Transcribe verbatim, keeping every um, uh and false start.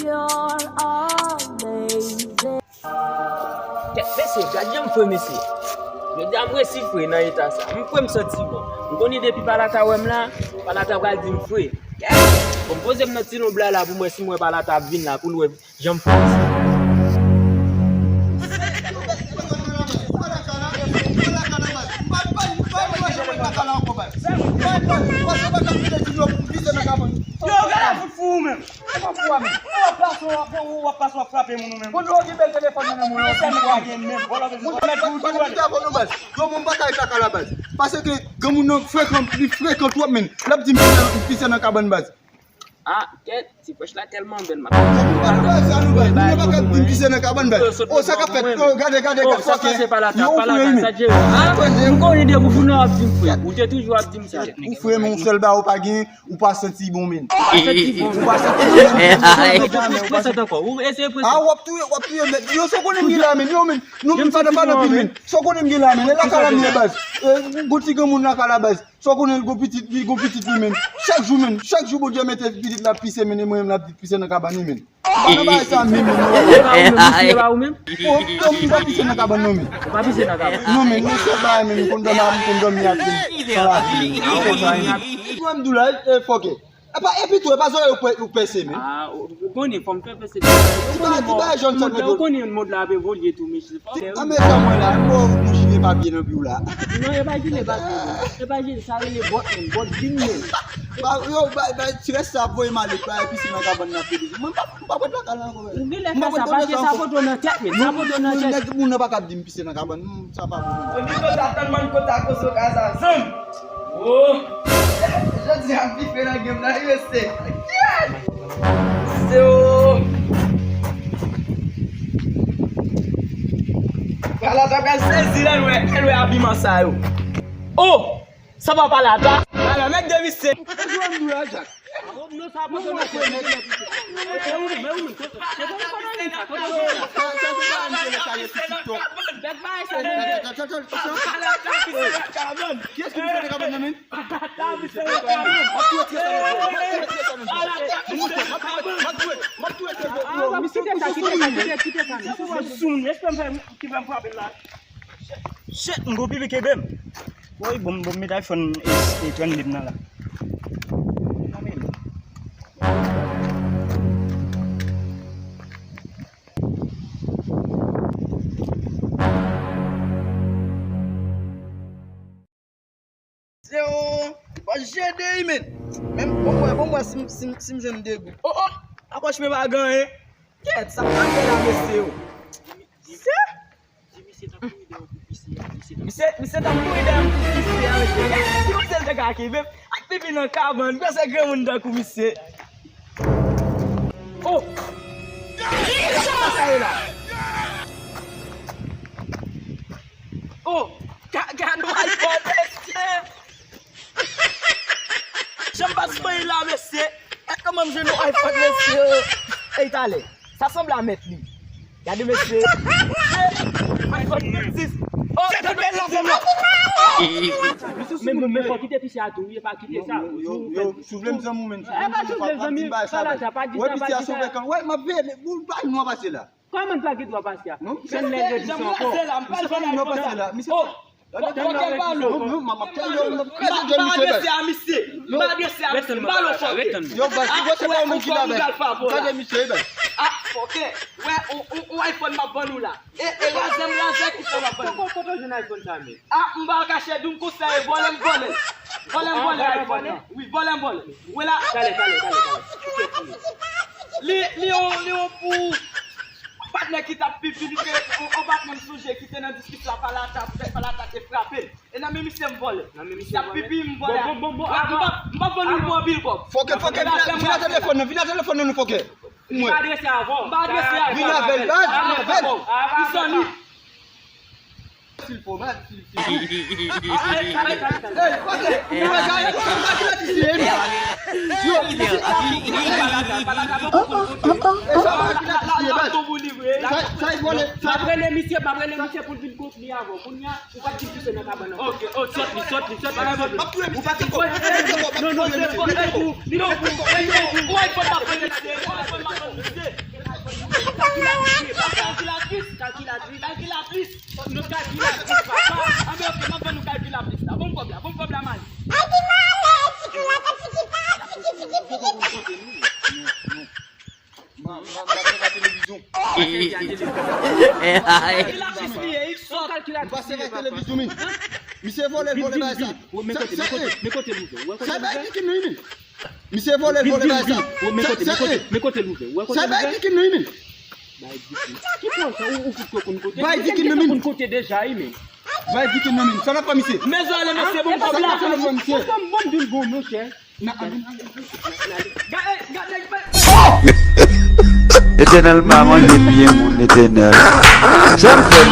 Kèt, mesye, gad jan m fre, mesye. Jodi a m resi fre nan eta sa. M fre, m santi bon. M konnen depi Palata wè m la, Palata pral di m fre. Kèt, bon, m poze m nan ti lonb la, la pou m wè si m wè Palata ap vin la, pou l wè jan m fre, mesye. Yo, gade fout fou ou menm. W ap pase, w ap, w ap pase, w ap frape moun ou menm. Moun yo gen bèl telefòn nan men moun yo. Sa nou pa gen menm. Vòlò bezwen. Moun yo mèt pou tou ale. Yo, moun pa ka ret lakay la baz. Paske granmoun nan frekan, li frekan twòp, menn. L ap di m pise nan, pise nan kabann baz. Ah, kèt, ti pòch la tèlman bèl, m ap. Sa nou bay, sa nou bay. Moun yo pa ka di m pise nan kabann baz. Oh, sa k ap fèt? Oh, gade, gade, gade. Sa pase pa la, pa la, sa Jerry. Ah, m konnen depi w fou nan w ap di m fre. Ou te toujou ap di m sa. Ou fre, men yon sèl bagay ou pa gen. Ou pa santi bon, menn. Ou pa santi bon. Ou pa santi bon, menn. Ou pa santi bon. Ou eseye prese. Ah, w ap touye, w ap touye, menn. Yo, sa w konnen m gen la, menn. Yo, menn. Non, menn, pa nan, pa nan pil, menn. Sa w konnen m gen la, menn. E lakay la m ye baz. E, gon ti granmoun lakay la baz. Sa w konnen l gon pitit, li gon pitit li, menn. Chak jou, menn. Chak jou Bondye mete pitit la pise, menn. E mwen menm l ap di pise nan kabann li, menn. Ou pa nan bagay sa menm, menm, non. E pa ou menm, misye, e pa ou menm? Oh, non, m pa pise nan kabann non, menn. Ou pa pise nan kabann? Non, menn, non, se bagay, menn, m konn dòmi, m konn dòmi ak li. San lavi, menn. Ou konn sa, menn. Ou wè m di w la, e, fòkè. E pa, epi tou, e pa zòrèy ou pè-, ou pèse, menn. Ah, ou, ou konnen, fò m fè pèse. Ti bagay, ti bagay jòn sa, ou konnen mond la ap evolye tou, mesye. Ah, men sa mwen la, m wè w jile papye nan pi w la. Non, e pa jile papye, non. E pa jile, sa rele bòt, menn, bòt vin, menn. Ba, yo, ba, ba, ti rès sa voye m ale, ba, epi se nan kabann nan pede. Mwen pa, mwen pa pwet lakay la ankò, menn. Ou genlè fè sa, paske sa pote w nan tèt, menn. Sa pote w nan tèt. Nèg moun nan pa ka di m pise nan kabann, m, sa pa bon. Ou di kote a tann bann kote a kozo ka sa, zanm. Oh! Jodi a m pi fre nan game nan, wi, mesye. Se o. Palata pral sezi lè l wè, lè l wè abiman sa yo. Oh! Sa pa Palata. Ala nèg de misye. Ou jwenn nou la, Jak. Non, sa pa Palata. Kiyès ki pise nan kabann nan, menn? Kite sa, kite sa, kite, kite sa, non. Shit, m gon pipi kenbe m. Woy, bon, bon, met iPhone S, S trannde m nan la. Zewo, pa jede, men. Men bon, mwen, bon, mwen, si m, si m, si m jwenn de goud. Oh, oh, akòch men pa gen anyen. Kèt, sa k ap fè la, mesye yo? Se? Misye, misye t ap kouri dèyè w pou pise a, mesye. Ki panse l te ka kenbe m? Ak pipi nan kabann, panse granmoun tankou misye. Oh! Sa ye la? Oh! Ka, gade w al fò, mesye! Jan m pa soyi la, mesye. Gad kòman m jwenn yon iPhone, mesye. Ey, talè. Sa sanble a mèt li. Gade, mesye. iPhone sis. Oh, se tout bèl la, se mwen. Men, men, men, fò kite pise a tou, wi, e pa kite sa. Yo, yo, yo, si w vle m zanmi w, menn, si w vle m zanmi w, fò w pa di m bagay sa, baz. Wè, piti a sove kan. Wè, m ap veye, ou bay nwa pase la. Kòman n pa gen dwa pase a? Non, m se lè redi sa ankò. M pral jwenn iPhone la. Misye, oh, fòkè pa lo. Non, non, m ap tèl yo, m ap kraze djòl misye, baz. M pa adrese a misye, m pa adrese a misye, m pa lo fòkè. Yo, baz, ou wè se pa yon moun ki la, baz. Gade misye, baz. Ah, fòkè. Wè, on, on, on iPhone m ap vann ou la. E, e razè m razè ki fè m ap vann ou. Kote, kote w jwenn iPhone sa, men? Ah, m pa kache di w, m konsèye vòlè, m vòlè. Vòlè, m vòlè iPhone nan. Wi, vòlè, m vòlè. Wè la. Talè, talè, talè, talè. Li, li on, li on pou patnè ki t ap pipi, li te, on, on patnè m sonje ki te nan diskisyon ak Palata, Palata te frape l. E nan men misye m vòlè. Nan men misye vòlè. T ap pipi, m vòlè. Bon, bon, bon, bon, m pa, m pa vann ou pou anpil kòb. Fòkè, fòkè, vin a, vin a telefòn nan, vin a telefòn nan, fòkè. M pa adrese avè w. M pa adrese avè w. Vin avè l, baz, vin avè l. Wi, Sony. Sil fò, baz, sil, sil. Ey, fòkè, ou wè, gade, ou wè ki la ti siye, wi. Yo, e sa w wè ki la ti siye, baz. Sa, sa, e vòlè, sa. M ap rele misye, m ap rele misye pou l vin konpli avè w. Kounye a, ou pa t di pise nan kabann nan. Ok, oh, sòt li, sòt li, sòt li, sòt li. Ou pa t di non, non, se fòkè pou, li non pou, li non pou. Ou iPhone m ap vann misye, ou iPhone m ap vann misye. Misye vole, vole bagay sa. Men kote, men kote, men kote l ouvè. Ou wè kote l ouvè? Misye vole, vole bagay sa. Men kote, men kote, men kote l ouvè? Ou wè kote l ouvè? Bay Dikin. Ki pran sa? Ou, ou fout konn kote. Bay Dikin nan men. Konn kote deja, wi, men. Bay Dikin nan men. Sa n ap fè misye? Men zò ale mesye, bon kòb la. Sa n ap fè misye? Bon, bon, bon, bon, monchè. Etènèl pa manje pye moun, Etènèl. Sa m fè m